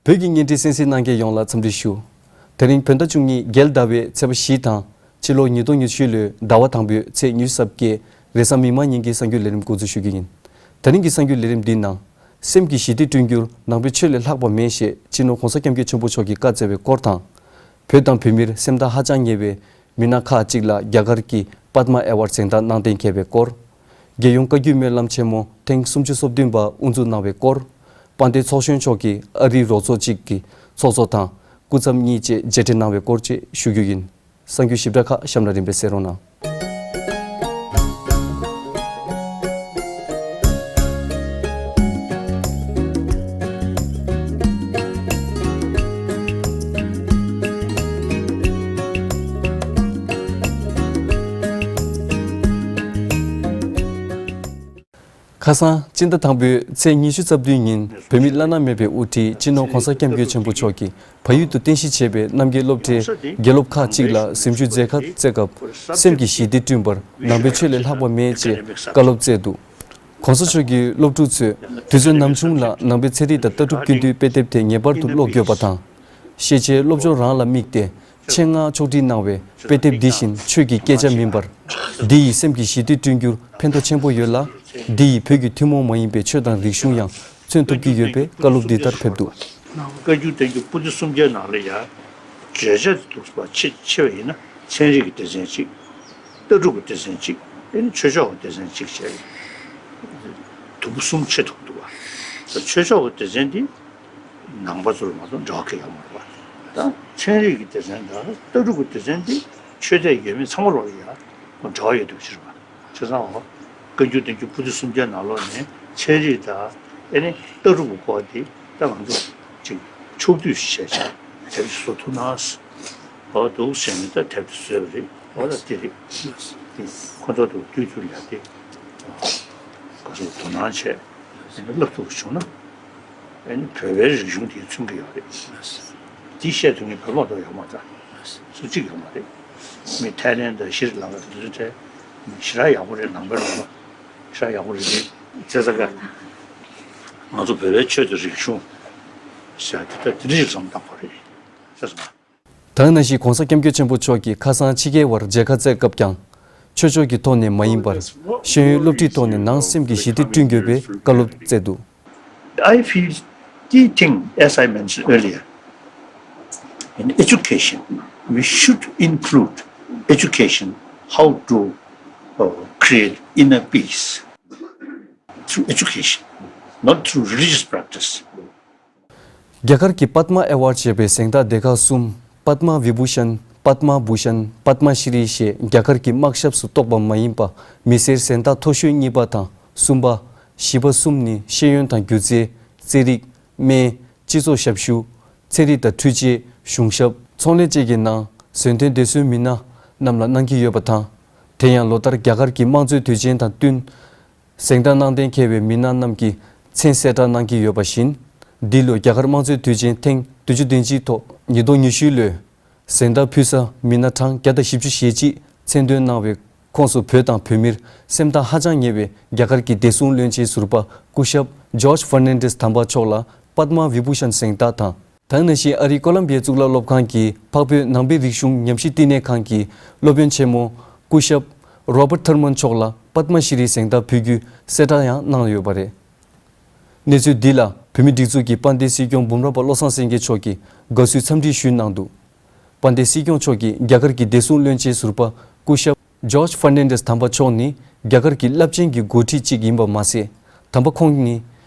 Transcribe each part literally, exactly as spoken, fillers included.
བོད་ཀྱི་བརྙན་འཕྲིན་གསན་གཟིགས་གནང་མཁན་ཡོངས་ལ་འཚམས་འདྲི་ཞུ། དེ་རིང་བོད་ཟླ་བཅུ་གཉིས་རྒྱལ་ཟླ་བའི་ཚེས་པ་བཞི་དང་། ཕྱི་ལོ་ཉིས་སྟོང་ཉི་ཤུ་ལོའི་ཟླ་བ་དང་པོའི་ཚེས་ཉི་ཤུ་རྩ་བརྒྱད་རེས་གཟའ་མིག་དམར་ཉིན་གྱི་གསར་འགྱུར་ལས་རིམ་འགོ་འཛུགས་ཞུ་རྒྱུ་ཡིན། དེ་རིང་གི་གསར་འགྱུར་ལས་རིམ་འདིའི་ནང་། སེམས་ཀྱི་ཞི་བདེ་བསྐྲུན་རྒྱུར་ནང་པའི་ཆོས་ལས་ལྷག་པ་མེད་ཞེས་སྤྱི་ནོར་༧གོང་ས་༧སྐྱབས་མགོན་ཆེན་པོ་མཆོག་གིས་བཀའ་སྩལ་བའི་སྐོར་དང་། བོད་དང་བོད་མིར་སེམས་ཐག་ཧ་ཅང་ཉེ་བའི་མི་སྣ་ཁག་ཅིག་ལ་རྒྱ་གར་གྱི་པདྨ་ཨེ་ཝཱཌ་གཟེངས་རྟགས་གནང་གཏན་འཁེལ་བའི་སྐོར། རྒྱལ་ཡོངས་བཀའ་བརྒྱུད་སྨོན་ལམ་ཆེན་མོ་ཐེངས་སུམ་ཅུ་སོ་བདུན་པ་དབུ་འཛུགས་གནང་བའི་སྐོར། དཔལ་ལྡན་ཚོགས་གཞོན་མཆོག་གིས་ཨ་རིའི་རོགས་ཚོགས་གཅིག་གི་ཚོགས་གཙོ་དང་སྐུ་ཚབ་གཉིས་བཅས་མཇལ་འཕྲད་གནང་བའི་སྐོར་བཅས་ཞུ་རྒྱུ་ཡིན། གསར་འགྱུར་ཞིབ་ཕྲ་ཁག་གཤམ་ལ་རིམ་པས་གསན་རོགས་གནང་། ཁ་སང་སྤྱི་ཟླ་དང་པོའི་ཚེས་ཉི་ཤུ་རྩ་བདུན་ཉིན་བོད་མིའི་བླ་ན་མེད་པའི་དབུ་ཁྲིད་སྤྱི་ནོར་༧གོང་ས་༧སྐྱབས་མགོན་ཆེན་པོ་མཆོག་གིས་བལ་ཡུལ་དུ་རྟེན་གཞི་བྱས་པའི་རྣམ་རྒྱལ་སློབ་གྲྭའི་དགེ་སློབ་ཁག་ཅིག་ལ་གཟིམ་ཆུང་མཇལ་ཁ་བསྩལ་སྐབས། སེམས་ཀྱི་ཞི་བདེ་བསྐྲུན་པར་ནང་པའི་ཆོས་ལས་ལྷག་པ་མེད་ཅེས་བཀའ་སློབ་སྩལ་འདུག ༸གོང་ས་མཆོག་གིས་སློབ་ཕྲུག་ཚོས་དུས་ཚོད་ནམ་བྱུང་ལ་ནང་པའི་ཚན་རིག་དང་ལྟ་གྲུབ་ཀུན་བཏུས་དཔེ་དེབ་དེ་ངེས་པར་དུ་ཀློག་དགོས་པ་དང་། ཤེས་བྱའི་སློབ་སྦྱོང་རང་ལ་དམིགས་ཏེ། ཆེད་མངགས་ཕྱོགས་སྒྲིག་གནང་བའི་དཔེ་དེབ་འདི་བཞིན་ཆོས་ཀྱི་སྐད་ཆ་མིན་པར། འདི་ཡིས་སེམས་ཀྱི་ཞི་བདེ་བསྐྲུན་རྒྱུར་ཕན་ཐོགས་ཆེན་པོ་ཡོད་ལ། འདི་ཡིས་བོད་ཀྱི་ཐུན་མོང་མ་ཡིན་པའི་ཆོས་དང་རིག་གཞུང་ཡང་མཚོན་ཐུབ་ཀྱི་ཡོད་པའི་བཀའ་སློབ་འདི་ལྟར་ཕེབས་འདུག་བཀའ་འགྱུར་བསྟན་འགྱུར་པོ་ཏི་སུམ་བརྒྱའི་ནང་ལ་ཡང་། བརྗོད་བྱ་དེ་འདུག་པ་ཕྱེ་ཕྱེ་བ་ཡིན་ན་ཚན་རིག་གི་སྡེ་ཚན་གཅིག་ལྟ་གྲུབ་ཀྱི་སྡེ་ཚན་གཅིག་ཨེ་ནི་ཆོས་ཕྱོགས་ཀྱི་སྡེ་ཚན་གཅིག་བྱས། དུམ་བུ་གསུམ་ཕྱེ་ཐུབ་འདུག་བ། ད་ཆོས་ཕྱོགས་ཀྱི་སྡེ་ཚན་འདི་ནང་པ་ཚོ་ལ་མ་གཏོགས་འབྲེལ་བ་གང་ཡང་ཡོད་མ་རེད་བ། ད་ཚན་རིག་གི་སྡེ་ཚན་དང་ལྟ་གྲུབ་ཀྱི་སྡེ་ཚན་འདི་ཆོས་དད་ཡོད་མེད་ཚང་མ་ལོག་ལ་ཡང་འབྲེལ་བ་ཡོད་འདུག་ཕྱིར་བ། བྱས་ཙང་འོ། བཀའ་འགྱུར་བསྟན་འགྱུར་པོ་ཏི་སུམ་བརྒྱ་ནང་ལོགས་ནས་ཚན་རིག་དང་ཨེ་ནི་ལྟ་གྲུབ་ཀྱི་སྐོར་འདི་ད་ང་ཚོ་ཅིག་ཕྱོགས་བསྡུས་ཤིག་བྱས་བྱས་དེབ་ཅིག་བཟོ་ཐུབ་ན། འོ་འདུག་ཟེར་ནས་ད་དེབ་དེ་བཟོས་པ་རེད། འོ་ད་དེ་རེད། དེ་ཁོ་ཚོ་དུ་བསྡུས་ཐུབ་ཡ་དེ་ག་ཚོད་དོ་སྣང་བྱས་ཨེ་ནི་བསླབ་ཐུབ་པ་བྱུང་ན། ཨེ་ནི་བོད་པའི་རིག་གཞུང་དེ་མཚོན་གྱི་ཡོད་རེད། དེ་བཤད་ཐུབ་མཁན་བོད་མ་གཏོགས་ཡོད་མ་རེད། སུ་གཅིག་ཡོད་མ་རེད། མི་ཐའི་ལེན་དང་ཤྲི་ལང་ཀ་དེ་ཚོའི་གྲས་ཞེ་དྲག་ཡག་པོ་རེད། ནང་པའི་ལུང་པ་ཞེ་དྲག་ཡག་པོ་རེད། དེ་ཚེ་ས་ག་ང་ཚོ་བོད་པའི་ཆོས་དང་རིག་གཞུང་ཟེར་དེ་ད་དེ་འདྲ་ཞིག་བསམ་བཏང་དགོས་རེད། ཤེས་སོང་ང་། ད་ག་ནང་བཞིན་༸གོང་ས་༸སྐྱབས་མགོན་ཆེན་པོ་མཆོག་གིས་ཁ་སང་ཕྱི་རྒྱལ་བར་མཇལ་ཁ་བསྩལ་སྐབས་ཀྱང་། ཆོས་ཕྱོགས་ཀྱི་ཐོག་ནས་མ་ཡིན་པར། ཤེས་ཡོན་སློབ་ཁྲིད་ཐོག་ནས་ནང་སེམས་ཀྱི་ཞི་བདེ་བསྐྲུན་དགོས་པའི་བཀའ་སློབ་སྩལ་འདུག I feel the thing, as I mentioned earlier, in education, we should include education, how to uh, create inner peace through education, not through religious practice. རྒྱ་གར་གྱི་པདྨ་ཨེ་ཝཱཌ་ཅེས་པའི་གཟེངས་རྟགས་སྡེ་ཁག་གསུམ། པདྨ་བི་བྷུ་ཤན། པདྨ་བྷུ་ཤན། པདྨ་ཤྲི་ཞེས་རྒྱ་གར་གྱི་དམག་ཞབས་སུ་གཏོགས་པ་མ་ཡིན་པ་མི་སེར་གཟེངས་རྟགས་མཐོ་ཤོས་གཉིས་པ་དང་གསུམ་པ། བཞི་པ་གསུམ་ནི་ཤེས་ཡོན་དང་སྒྱུ་རྩལ། རྩེད་རིགས། སྨན། སྤྱི་ཚོགས་ཞབས་ཞུ། ཚན་རིག་དང་འཕྲུལ་ཆས། གཞུང་ཞབས། ཚོང་ལས་བཅས་ཀྱི་ནང་ཟོན་ཐོན་བདེ་སྲུང་མི་སྣ་རྣམས་ལ་གནང་གི་ཡོད་པ་དང་། དེ་ཡང་ལོ་ལྟར་རྒྱ་གར་གྱི་དམངས་གཙོའི་དུས་ཆེན་དང་བསྟུན། གཟེངས་རྟགས་གནང་གཏན་འཁེལ་བའི་མི་སྣ་རྣམས་ཀྱི་མཚན་གསལ་བསྒྲགས་གནང་གི་ཡོད་པ་བཞིན། འདི་ལོ་རྒྱ་གར་དམངས་གཙོའི་དུས་ཆེན་ཐེངས་བདུན་ཅུ་དོན་གཅིག་ཐོག་ཉིས་སྟོང་ཉི་ཤུ་ལོའི་གཟེངས་རྟགས་ཕུལ་ས་མི་སྣ་གྲངས་བརྒྱ་དང་བཞི་བཅུ་ཞེ་གཅིག་མཚན་འདོན་གནང་བའི་ཁོངས་སུ་བོད་དང་བོད་མིར་སེམས་ཐག་ཧ་ཅང་ཉེ་བའི་རྒྱ་གར་གྱི་བདེ་སྲུང་བློན་ཆེན་ཟུར་པ་སྐུ་ཞབས་ཇོརྗ་ཧྥར་ནན་ཌེས་དམ་པ་མཆོག་ལ་པདྨ་བི་བྷུ་ཤན་གཟེངས་རྟགས་དང་། ད་ག་ནང་བཞིན་ཨ་རིའི་ཀོ་ལམ་བི་ཡའི་གཙུག་ལག་སློབ་ཁང་གི་འཕགས་བོད་ནང་པའི་རིག་གཞུང་ཉམས་ཞིབ་བསྟི་གནས་ཁང་གི་སློབ་དཔོན་ཆེན་མོ་སྐུ་ཞབས་རོ་བརྟ་ཐར་མན་མཆོག་ལ་པདྨ་ཤྲི་གཟེངས་རྟགས་ཕུལ་རྒྱུའི་གསལ་བསྒྲགས་ཡང་གནང་ཡོད་པ་རེད། གནས་ཚུལ་འདི་ལ་བོད་མིའི་སྒྲིག་འཛུགས་ཀྱི་དཔལ་ལྡན་སྲིད་སྐྱོང་འབུམ་རམས་པ་བློ་བཟང་སེང་གེ་མཆོག་གིས་དགའ་བསུའི་འཚམས་འདྲི་ཞུས་གནང་འདུག་དཔལ་ལྡན་སྲིད་སྐྱོང་མཆོག་གིས་རྒྱ་གར་གྱི་བདེ་སྲུང་བློན་ཆེན་ཟུར་པ་སྐུ་ཞབས་ཇོརྗ་ཧྥར་ནན་ཌེས་དམ་པ་མཆོག་ནི་རྒྱ་གར་གྱི་རླབས་ཆེན་གྱི་འགོ་ཁྲིད་ཅིག་ཡིན་པ་མ་ཟད། དམ་པ་ཁོང་ནི་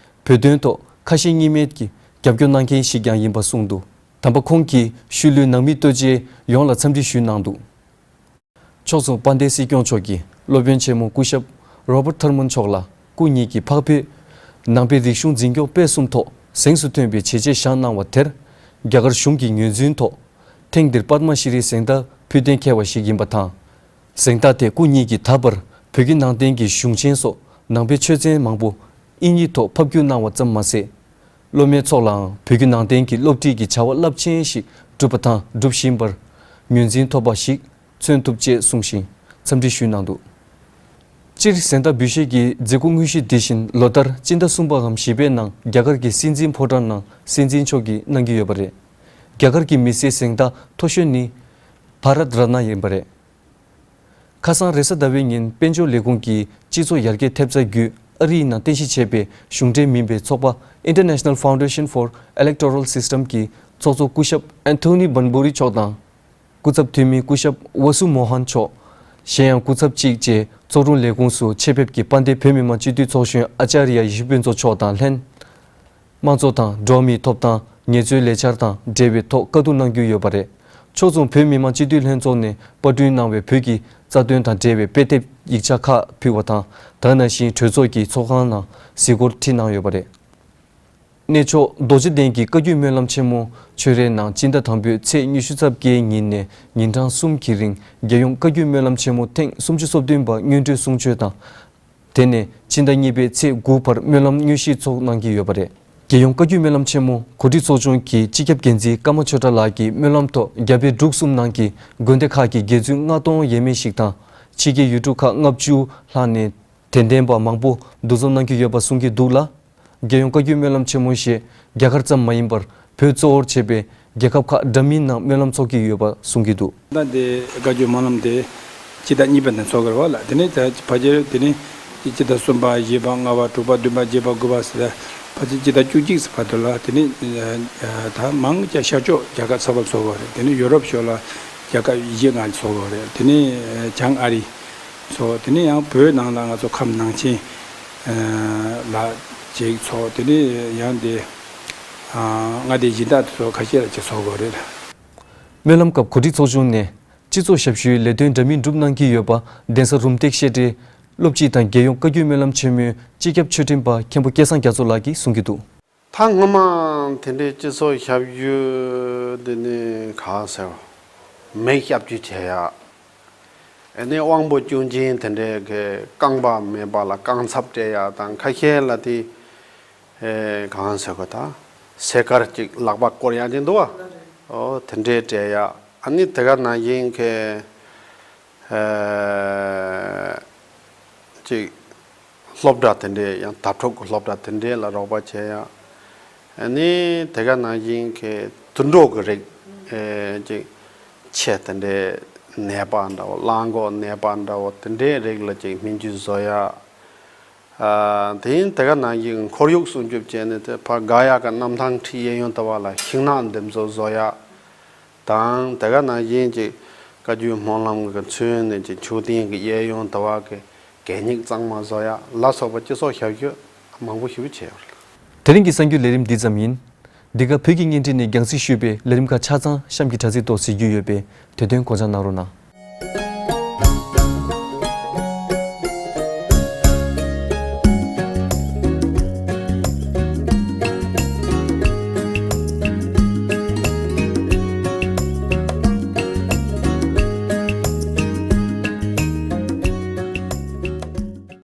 བོད་དོན་ཐོག་ཁ་ཞེ་གཉིས་མེད་ཀྱི་རྒྱབ་སྐྱོར་གནང་མཁན་ཞིག་ཀྱང་ཡིན་པ་གསུངས་འདུག་དམ་པ་ཁོང་གིས་ཤུལ་ལུས་ནང་མི་ལྟོ་ཆས་ཡོངས་ལ་འཚམས་འདྲི་ཞུས་གནང་འདུག་ཕྱོགས་མཚུངས་དཔལ་ལྡན་སྲིད་སྐྱོང་མཆོག་གིས་སློབ་དཔོན་ཆེན་མོ་སྐུ་ཞབས་རོ་བརྟ་ཐར་མན་མཆོག་ལ་སྐུ་ཉིད་ཀྱིས་འཕགས་བོད་ནང་པའི་རིག་གཞུང་འཛིན་སྐྱོང་སྤེལ་གསུམ་ཐོག་གཟེངས་སུ་ཐོན་པའི་བྱས་རྗེས་བཞག་གནང་བ་དེར་རྒྱ་གར་གཞུང་གི་ངོས་འཛིན་ཐོག་ཐེངས་འདིར་པདྨ་ཤྲི་གཟེངས་རྟགས་ཕུལ་གཏན་འཁེལ་བ་ཞིག་ཡིན་པ་དང་། གཟེངས་རྟགས་དེ་སྐུ་ཉིད་ཀྱིས་ད་བར་བོད་བརྒྱུད་ནང་བསྟན་གྱི་གཞུང་ཆེན་སོགས་ནང་པའི་ཆོས་ཚན་མང་པོ་དབྱིན་ཡིག་ཐོག་ཕབ་བསྒྱུར་གནང་བ་ཙམ་མ་ཟད། སློབ་མའི་ཚོགས་ལའང་བོད་བརྒྱུད་ནང་བསྟན་གྱི་སློབ་ཁྲིད་ཀྱི་བྱ་བ་རླབས་ཆེན་ཞིག་བསྒྲུབས་པ་དང་སྒྲུབ་བཞིན་པར་ངོས་འཛིན་ཐོབ་པ་ཞིག་མཚོན་ཐུབ་ཅེས་གསུངས་ཤིང་འཚམས་འདྲི་ཞུས་གནང་འདུག་སྤྱིར་གཟེངས་རྟགས་འབུལ་བཞེས་ཀྱི་མཛད་སྒོ་དངོས་གཞི་འདི་བཞིན་ལོ་ལྟར་སྤྱི་ཟླ་གསུམ་པའམ་བཞི་པའི་ནང་རྒྱ་གར་གྱི་སྲིད་འཛིན་ཕོ་བྲང་ནང་སྲིད་འཛིན་མཆོག་གིས་གནང་གི་ཡོད་པ་རེད། རྒྱ་གར་གྱི་མི་སེར་གཟེངས་རྟགས་མཐོ་ཤོས་ནི་བྷ་རད་རཏྣ་ཡིན་པ་རེད། ཁ་སང་རེས་གཟའ་ཟླ་བའི་ཉིན་དཔལ་འབྱོར་ལས་ཁུངས་ཀྱི་སྤྱི་ཚོགས་ཡར་རྒྱས་ཐེབས་རྩ་བརྒྱུད་ཨ་རིའི་ནང་རྟེན་གཞི་བྱས་པའི་གཞུང་འབྲེལ་མིན་པའི་ཚོགས་པ་International Foundation for Electoral System གྱི་ཚོགས་གཙོ་སྐུ་ཞབས་ཨན་ཐོ་ནི་བན་བུ་རི་མཆོག་དང་། སྐུ་ཚབ་འཐུས་མི་སྐུ་ཞབས་ཝ་སུ་མོ་ཧན་མཆོག་གཞན་ཡང་སྐུ་ཚབ་གཅིག་བཅས་ཚོགས་དྲུང་ལས་ཁུངས་སུ་ཆེད་ཕེབས་ཀྱིས་དཔལ་ལྡན་བོད་མི་མང་སྤྱི་འཐུས་ཚོགས་གཞོན་ཨ་ཅཱརྱ་ཡེ་ཤེས་ཕུན་ཚོགས་མཆོག་དང་ལྷན། དམངས་གཙོ་དང་འགྲོ་བ་མིའི་ཐོབ་ཐང་། ངལ་རྩོལ་ལས་འཆར་དང་འབྲེལ་བའི་ཐོག་བཀའ་བསྡུར་གནང་རྒྱུ་ཡོད་པ་རེད། ཕྱོགས་མཚུངས་བོད་མི་མང་སྤྱི་འཐུས་ལྷན་ཚོགས་ནས་པར་སྐྲུན་གནང་བའི་བོད་ཀྱི་རྩ་དོན་དང་འབྲེལ་བའི་དཔེ་དེབ་ཡིག་ཆ་ཁག་ཕུལ་བ་དང་། ད་ག་ནང་བཞིན་གྲོས་ཚོགས་ཀྱི་ཚོགས་ཁང་ནང་གཟིགས་སྐོར་ཁྲིད་གནང་ཡོད་པ་རེད། གནས་མཆོག་རྡོ་རྗེ་གདན་གྱི་བཀའ་བརྒྱུད་སྨོན་ལམ་ཆེན་མོ་ཆོས་རའི་ནང་སྤྱི་ཟླ་དང་པོའི་ཚེས་ཉི་ཤུ་རྩ་བརྒྱད་ཉིན་ནས་ཉིན་གྲངས་གསུམ་གྱི་རིང་རྒྱལ་ཡོངས་བཀའ་བརྒྱུད་སྨོན་ལམ་ཆེན་མོ་ཐེངས་སུམ་ཅུ་སོ་བདུན་པ་སྔོན་འགྲོའི་གསུང་ཆོས་དང་། དེ་ནས་ཕྱི་ཟླ་གཉིས་པའི་ཚེས་དགུ་བར་སྨོན་ལམ་དངོས་གཞི་ཚོགས་གནང་གི་ཡོད་པ་རེད། རྒྱལ་ཡོངས་བཀའ་བརྒྱུད་སྨོན་ལམ་ཆེན་མོ་གོ་སྒྲིག་ཚོགས་ཆུང་གི་སྤྱི་ཁྱབ་འགན་འཛིན་ཀརྨ་ཆོས་གྲགས་ལགས་ཀྱིས་སྨོན་ལམ་ཐོག་རྒྱ་བལ་འབྲུག་གསུམ་ནང་གི་དགོན་སྡེ་ཁག་གི་དགེ་ཚུལ་ལྔ་སྟོང་ཡས་མས་ཤིག་དང་། ཕྱི་རྒྱལ་ཡུལ་གྲུ་ཁག་ལྔ་བཅུ་ལྷག་ནས་དད་ལྡན་པ་མང་པོ་འདུ་འཛོམས་གནང་གི་ཡོད་པ་གསུང་གི་འདུག་ལ། རྒྱལ་ཡོངས་བཀའ་བརྒྱུད་སྨོན་ལམ་ཆེན་མོ་ཞེས་རྒྱ་གར་ཙམ་མ་ཡིན་པར་བོད་གཙོ་བོར་བྱས་པའི་རྒྱལ་ཁབ་ཁག་འདྲ་མིན་ནང་སྨོན་ལམ་འཚོགས་ཀྱི་ཡོད་པ་གསུང་གི་འདུག། ད་འདི་བཀའ་བརྒྱུད་སྨོན་ལམ་དེ་སྤྱི་ཟླ་གཉིས་པ་ནས་འཚོགས་ཀྱི་རེད་བ་ལ། དེ་ནས་ད་ཕལ་ཆེར་དེ་ནས་སྤྱི་ཟླ་གསུམ་པ་བཞི་པ་ལྔ་པ་དྲུག་པ་བདུན་པ་བརྒྱད་པ་དགུ་པ་ཟེར་ད་ཕལ་ཆེར་སྤྱི་ཟླ་བཅུ་གཅིག་ཙམ་བར་དུ་ལ་དེ་ནས་ད་མང་ཆེ་ཤར་ཕྱོགས་རྒྱལ་ཁབ་ཚང་མར་འཚོགས་ཀྱི་རེད། དེ་ནས་ཡུ་རོབ་ཕྱོགས་ལ་རྒྱལ་ཁབ་བཞི་ལྔ་འཚོགས་ཀྱི་རེད། དེ་ནས་བྱང་ཨ་རི་ཚོ། དེ་ནས་ཡང་བོད་ནང་ལ་ང་ཚོ་ཁམས་ནང་ཆེན་ལ་ཅིག་ཚོགས། དེ་ནས་ཡང་དེ་མངའ་སྡེ་གཞན་དག་ཚོ་ཁ་ཤས་ལ་ཅིག་ཚོགས་ཀྱི་རེད། སྨོན་ལམ་སྐབས་གོ་སྒྲིག་ཚོགས་ཆུང་ནས་སྤྱི་ཚོགས་ཞབས་ཞུའི་ལས་དོན་འདྲ་མིན་བསྒྲུབས་གནང་གི་ཡོད་པ་གདན་ས་རུམ་བཏེག་བཤད་གྲྭའི་སློབ་སྤྱི་དང་རྒྱལ་ཡོངས་བཀའ་བརྒྱུད་སྨོན་ལམ་ཆེན་མོའི་སྤྱི་ཁྱབ་ཆོས་ཁྲིམས་པ་མཁན་པོ་སྐལ་བཟང་རྒྱ་མཚོ་ལགས་ཀྱིས་གསུང་གི་འདུག། ད་སྔོན་མ་དེ་འདྲའི་སྤྱི་ཚོགས་ཞབས་ཞུ་དེ་ནི་ག་ཟེར་མེ་ཞབས་ཞུ་བྱེད་ཡ། ཨ་ནི་དབང་པོ་སྐྱོན་ཅན་དེ་འདྲའི་གི་རྐང་པ་མེད་པ་ལ་རྐང་ཚབ་སྤྲད་ཡ་དང་། ཁ་ཤས་ལ་དེ་ཨེ་གང་ཟེར་གོ་ད་སེ་དཀར་ཅིག་ལག་པ་བསྐོར་ཡ་དེ་འདུག་བ། ཨོ་དེ་འདྲའི་སྤྲད་ཡ། ཨ་ནི་དེ་ག་ནང་བཞིན་གི་ཨེ་ཅིག་སློབ་གྲྭ་དེ་འདྲའི་ཡང་དྭགས་ཕྲུག་གི་སློབ་གྲྭ་དེ་འདྲའི་ལ་རོགས་པ་བྱེད་ཡ། ཨ་ནི་དེ་ག་ནང་བཞིན་གི་དུད་འགྲོ་གི་རིགས་ཨེ་ཅིག་ཆེ་དེ་འདྲའི་ནད་པ་འདྲ་བོ་གླང་གོག་ནད་པ་འདྲ་བོ་དེ་འདྲའི་རིགས་ལ་ཅིག་སྨན་བཅོས་བཟོ་ཡ། ཨ་དེ་ཡིན་དེ་ག་ནང་བཞིན་ཁོར་ཡུག་སྲུང་སྐྱོབ་བྱས་ནས་དེ་ཕར་དགའ་ཡག་གི་གནམ་ཐང་ཁྲིད་གཡས་གཡོན་དུ་བ་ལ་ཤིང་ནགས་འདེབས་འཛུགས་བཟོ་ཡག་དང་། དེ་ག་ནང་བཞིན་གྱི་བཀའ་བརྒྱུད་སྨོན་ལམ་གྱི་ཚུན་ནས་ཀྱི་མཆོད་རྟེན་གྱི་གཡས་གཡོན་དུ་བ་གི་གད་སྙིགས་གཙང་མ་བཟོ་ཡག་ལ་སོགས་པ་སྤྱི་ཚོགས་ཞབས་ཞུ་མང་པོ་ཞིག་བྱས་ཡོད་རེད། དེ་རིང་གི་གསར་འགྱུར་ལས་རིམ་འདི་ཙམ་ཡིན། འདི་ག་བོད་ཀྱི་བརྙན་འཕྲིན་ནས་རྒྱང་སྲིང་ཞུས་པའི་ལས་རིམ་ཁག་ཆ་ཚང་གཤམ་གྱི་དྲ་ཚིགས་ཐོག་གཟིགས་རྒྱུ་ཡོད་པས་དེ་དོན་སྐོར་སྦྱང་གནང་རོགས་གནང་།